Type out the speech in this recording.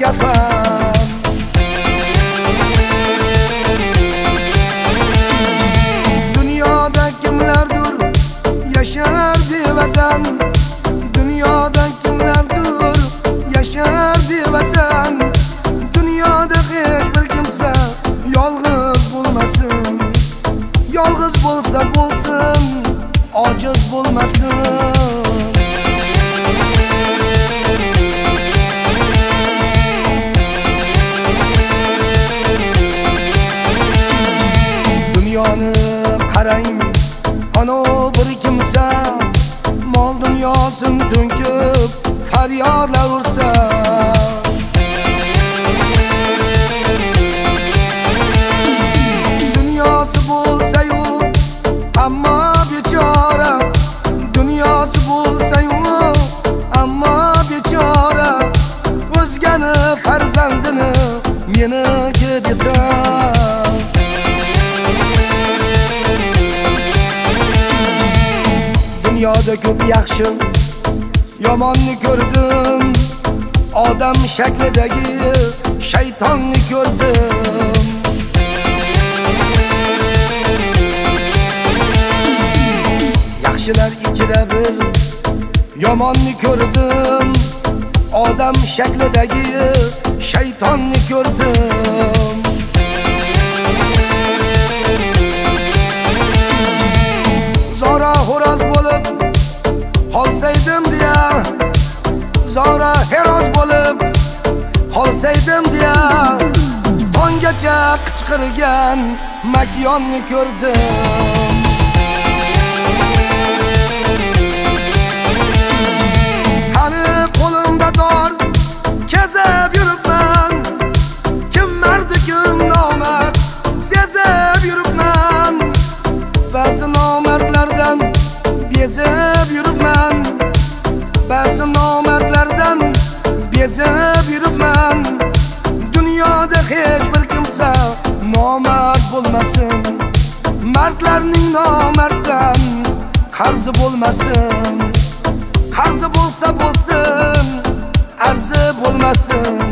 kafan. Dunyoda kimlardir yashar bevatan, dunyoda kimlardir yashar bevatan. Dunyoda hech bir kimsa yolg'iz bo'lmasin, yolg'iz bo'lsa bo'lsin, ojiz bo'lmasin. Dunyoni qarang, ana bir kimsa mol dunyosin to'nkib faryodlar ursa. Dunyosi bo'lsa-yu ammo bechora, dunyosi bo'lsa-yu ammo bechora, o'zgani farzandini meniki desa. Dunyoda ko'p yaxshi yomonni ko'rdim, odam shaklidagi shaytonni ko'rdim. Yaxshilar ichida bir yomonni ko'rdim, odam shaklidagi shaytonni ko'rdim. Zora xo'roz bo'lib qolsaydim deya, zora xo'roz bo'lib qolsaydim deya, tonggacha qichqirgan makyonni ko'rdim. Hali qo'limda dor kezib yuribman, kim mard kim nomard sezib yuribman. Ba'zi nomardlardan bezib yuribman, ba'zi nomardlardan bezib yuribman. Dunyoda hech bir kimsa nomard bo'lmasin, mardlarning nomarddan qarzi bo'lmasin. Qarzi bo'lsa bo'lsin, arzi bo'lmasin.